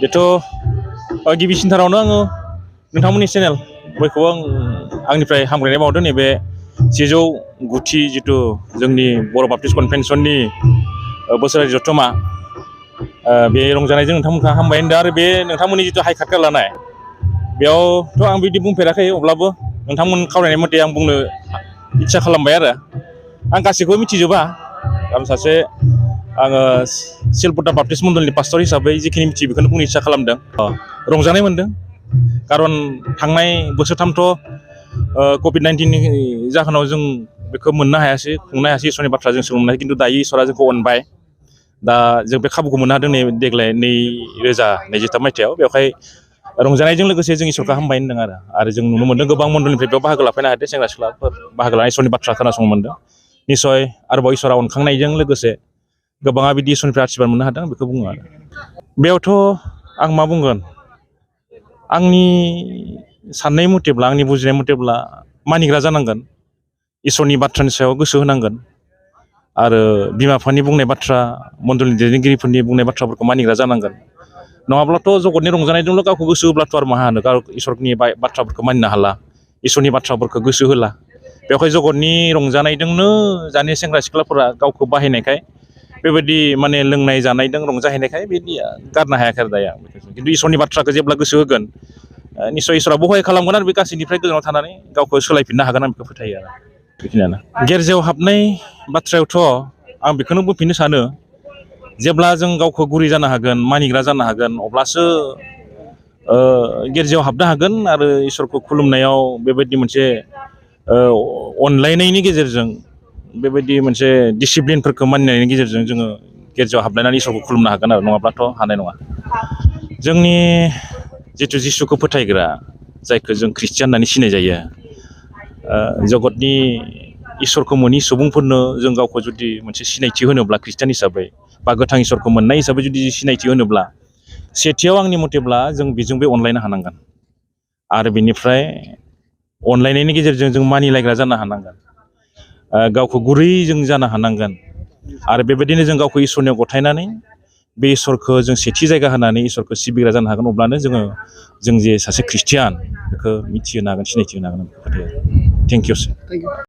बेथ' गिबिसिनथारावनो आङो नोंथांमोननि चेनेल बयखौबो आंनिफ्राय हामग्लायनाय बावदों नैबे 709थि जिथु जोंनि बर' बाप्टिस्ट कनभेनसननि बोसोरारि जथुम्मा बे रंजानायजों नोंथांमोनखौ हामबाय होनदों आरो बे नोंथांमोननि जिथु हाइ खारका लानाय बेयावथ' आं बिदि बुंफेराखै अब्लाबो नोंथांमोन खावलायनाय मथे आं बुंनो इच्ছা खालामबाय आरो आं गासैखौबो मिथिजोबा आं सासे आङो सिलपटा बाप्टिस्ट मण्डलनि पास्टर हिसाबै जिखिनि मिथियो बेखौनो बुंनो इच्ছা खालामदों रंजानाय मोनदों खारन थांनाय बोसोरथामथ' कभिड-19नि जाहोनाव जों बेखौ मोननो हायासै खुंनो हायासै इसोरनि बाथ्रा जों सोलोंनो खिन्थु दायो इसोरा जोंखौ अनबाय दा जों बे खाबुखौ मोननो हादों देग्लाय 2023 मायथाइयाव बेवहाय रंजानायजों लोगोसे जों इसोरखौ हामबाय होनदों आरो जों नुनो मोनदों गोबां मण्डलनिफ्राय बेयाव बाहागो लाफैनो हादों सेंग्रा सिख्लाफोर बाहागो लानाय इसोरनि बाथ्रा खोनासंनो मोनदों निस्सय आरोबाव इसोरा अनखांनायजों लोगोसे गोबाङा बिदि इसोरनिफ्राय आशीर्बाद मोननो हादों बेखौ बुङो आरो बेयावथ' आं मा बुंगोन आंनि साननाय मथेब्ला आंनि बुजिनाय मथेब्ला मानिग्रा जानांगोन इसोरनि बाथ्रानि सायाव गोसो होनांगोन आरो बिमा बिफानि बुंनाय बाथ्रा मण्डलनि दैदेनगिरिफोरनि बुंनाय बाथ्राफोरखौ मानिग्रा जानांगोन नङाब्लाथ' जगतनि रंजानायजोंल' गावखौ गोसो होब्लाथ' आरो माहा होनो इसोरनि बाथ्राफोरखौ मानिनो हाला इसोरनि बाथ्राफोरखौ गोसो होला बेवहाय जगतनि रंजानायजोंनो दानि सेंग्रा सिख्लाफोरा गावखौ बाहायनायखाय बेबायदि माने लोंनाय जानायजों रंजाहैनायखाय बिदि गारनो हायाखै आरो दाया खिन्थु इसोरनि बाथ्राखौ जेब्ला गोसो होगोन निस्सय इसोरा बहाय खालामगोन आरो बे गासैनिफ्राय गोजानाव थानानै गावखौ सोलायफिननो हागोन आं बेखौ फोथायो आरो बेखिनियानो गिर्जायाव हाबनाय बाथ्रायावथ' आं बेखौनो बुंफिननो सानो जेब्ला जों गावखौ गुरै जानो हागोन मानिग्रा जानो हागोन अब्लासो गिर्जायाव हाबनो हागोन आरो इसोरखौ खुलुमनायाव बेबायदि मोनसे अनलायनायनि गेजेरजों बेबायदि मोनसे डिसिप्लिनफोरखौ मानिनायनि गेजेरजों जोङो गिर्जायाव हाबलायनानै इसोरखौ खुलुमनो हागोन आरो नङाब्लाथ' हानाय नङा जोंनि जिथु जिसुखौ फोथायग्रा जायखौ जों ख्रिस्टियान होननानै सिनाय जायो जगतनि इसोरखौ मोनि सुबुंफोरनो जों गावखौ जुदि मोनसे सिनायथि होनोब्ला ख्रिस्टियान हिसाबै बा गोथां इसोरखौ मोननाय हिसाबै जुदि सिनायथि होनोब्ला सेथियाव आंनि मथेब्ला जों बेजों बे अनलायनो हानांगोन आरो बेनिफ्राय अनलायनायनि गेजेरजों जों मानिलायग्रा जानो हानांगोन गावखौ गुरै जों जानो हानांगोन आरो बेबायदिनो जों गावखौ इसोरनियाव गथायनानै बे इसोरखौ जों सेथि जायगा होनानै इसोरखौ सिबिग्रा जानो हागोन अब्लानो जों जे सासे ख्रिस्टियान बेखौ मिथिहोनो हागोन सिनायथि होनो हागोन बेखौ फोथायो थेंक इउ